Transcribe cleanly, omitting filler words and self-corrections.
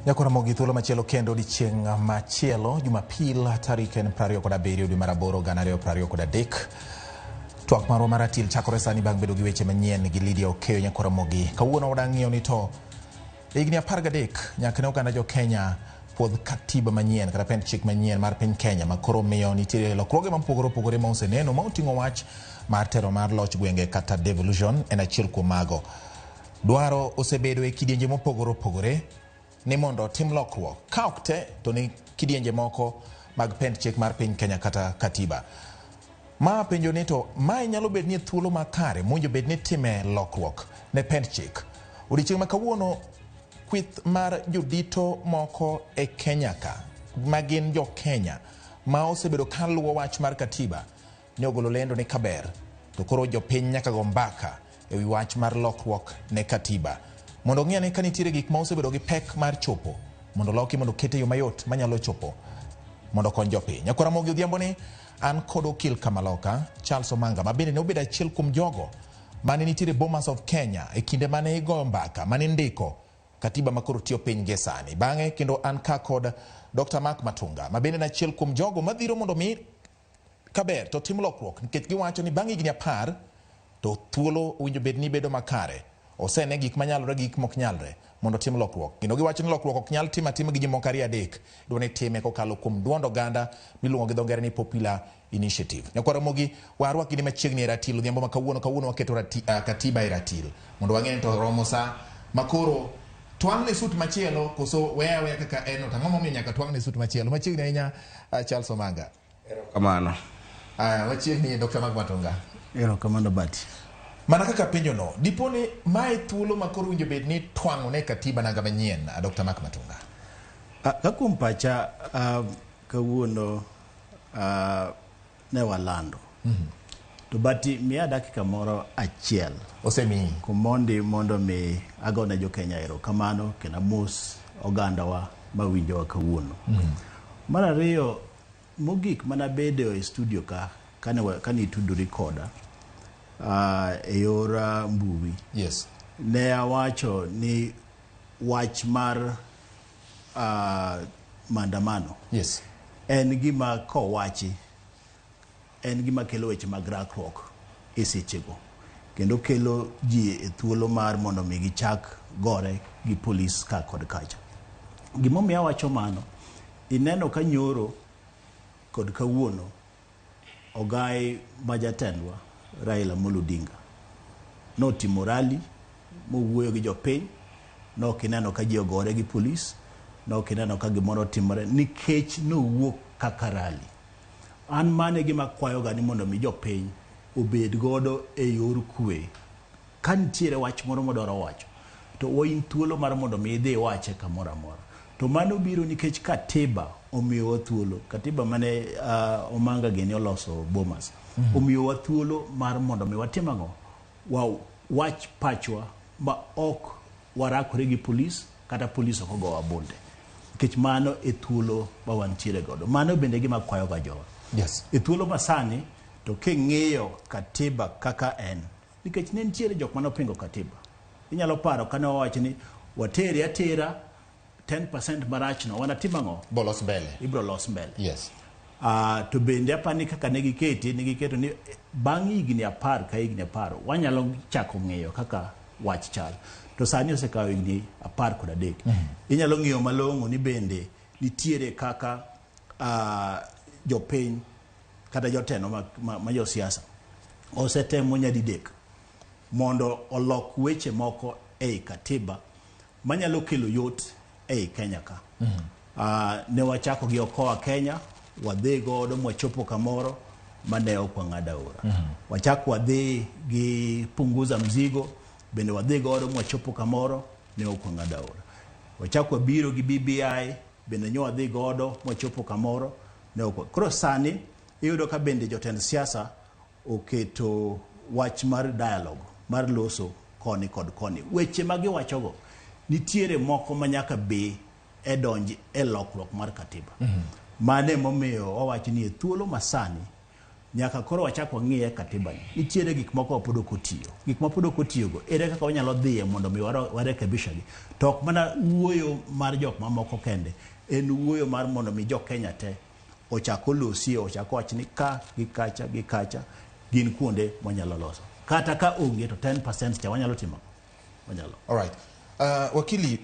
Nyakora Ramogi thuolo machielo kendo odiechieng' machielo Jumapil tarik en 27 dwe mar aboro 2023. Twak marwa mar ratil chakore sani bang' bedo gi weche manyien gi Lydia Okeyo Nyakora Ramogi. Kawuono wadang' ng'iyo ni to higni 13 nyaka ne oganda jo Kenya puodh katiba manyien kata pend chik manyien mar piny Kenya ma koro miyo nitiere lokruoge mopogore opogore ma oseneno ma oting'o wach mar telo mar loch gwenge kata devolution en achiel kuom mago. Dwaro osebedo e kidienje mopogore opogore ni mondo otim lokruok ka ok te to ni kidienje moko mag pend chik mar piny Kenya kata katiba. Ma penjo ni to mae nyalo bed ni thuolo makare mowinjo bed ni time lokruok ne pend chik. Odiechieng' ma kawuono kweth mar jodito moko e Kenya ka ma gin jo Kenya ma osebedo ka luwo wach mar katiba ne ogolo lendo ni kaber to koro jopiny nyaka go mbaka e wi wach mar lokruok ne katiba mondo ong'i ane ka nitiere gik ma osebedo gi pek mar chopo mondo loki mondo oket e yo mayot manyalo chopo mondo okony jopiny. Nyakwar Ramogi Odhiambo ni an kod okil Kamaloka Charles Omanga ma bende ne obedo achiel kuom jogo mane nitiere Bomas of Kenya e kinde mane igoyo mbaka mane indiko katiba ma koro tiyo piny gie sani. Bang'e kendo an ka kod Dr. Mark Matunga ma bende en achiel kuom jogo madhiro mondo mi kaber to tim lokruok nikech giwacho ni bang' higni 10 to thuolo owinjo bed ni bedo makare. Osene gik manyalore gi gik mok nyalre mondo otim lokruok. Kendo giwacho ni lokruok ok nyal tim atima gi ji moko ariyo adek. Idwa ni time kokalo kuom duond oganda miluongo gi dho ngere ni Popular Initiative. Nyakwar Ramogi, warwak gini machiegni e ratil odhiambo ma kawuono. Kawuono waketo katiba e ratil mondo wang'e ni to romo sa makoro twang'ne sut machielo koso weya aweya kaka en no. To ang'o momiyo nyaka twang'ne sut machielo? Machiegni ahinya Charles Omanga. Erokamano. Aya, machiegni Dr. Mark Matunga. Erokamano Bati. Mana kaka penjo no, dipo ni mae thuolo ma koro winjo bed ni twang'o ne katiba nanga manyien, Dr. Mark Matunga. Ka kuom pacha kawuono ne walando. To Bati miya dakika moro achiel. Osemiyi. Kumondi mondo mi agone jo Kenya erokamano kendo amos ogandawa mawinjowa kawuono. Mar ariyo, mogik manabedo e studio ka kane itudori koda e yor mbui. Yes. Ne awacho ni wach mar maandamano. Yes. En gima kowachi en gima kelo weche mag rakruok e sechego kendo kelo ji e thuolo mar mondo mi gichak gore gi polis ka kod kacha. Gimomiyo awacho mano, ineno ka nyoro kod kawuono ogai ma jatendwa Raila Amolo Odinga notimo rally mowuoyo gi jopiny, nok ineno ka ji ogore gi polis, nok ineno ka gimoro otimore nikech nowuok kaka rally. An mano e gima akwayoga ni mondo mi jopiny obed godo e yor kwe. Ka nitiere wach moro modwaro wacho, to in thuolo mar mondo mi idhi iwache kamoro amora. To mano biro nikech katiba omiyowa thuolo. Katiba mane Omanga gini oloso Bomas. Omiyowa thuolo mar mondo mi watim ang'o? Wawach pachwa ma ok warakore gi polis kata polis ok ogowa bunde. Nikech mano e thuolo ma wantiere godo. Mano bende gima akwayoga jowa. Yes. E thuolo masani to king'iyo katiba kaka en, nikech ne nitiere jok mane opingo katiba. Inyalo paro kane wawacho ni watere atera 10% marachno, wanatim ang'o? Bolos mbele. Ibro los mbele. Yes. To bende apani kaka ne gikete, ne giketo ni bang' higni 10 ka higni 10 wanyalo chako ng'iyo kaka wach chal. To sani osekawo higni 13. Inyalo ng'iyo malong'o ni bende nitiere kaka jopiny kata jotelo ma josiasa osetemo nyadidek mondo olok weche moko ei katiba manyalo kelo yot ei Kenya ka. Ne wachako gi Okoa Kenya, wadhi godo mwachopo kamoro mane ok wang'ado aora. Wachako wadhi gi Punguza Mzigo, bende wadhi godo mwachopo kamoro ne ok wang'ado aora. Wachako wabiro gi BBI, bende nyo wadhi godo mwachopo kamoro ne ok. Koro sani iyudo ka bende jotend siasa oketo wach mar dialogue mar loso koni kod koni. Weche ma giwachogo nitiere moko ma nyaka be e donj e lokruok mar katiba. Mano emomiyo wawacho ni e thuolo masani Nyaka koro wachak wang'iye katiba ni. Nitiere gik moko ma pod ok otiyo. Gik ma pod ok otiyogo, ere kaka wanyalo dhiye mondo mi warekebisha gi. To ok mana wuoyo mar jok mamoko kende, en wuoyo mar mondo mi jo Kenya te ochak olosie, ochak owach ni ka gi kacha gi kacha gin kuonde mwanyalo loso. Kata ka onge to 10% cha wanyalo timo. Wanyalo. All right. Wakili.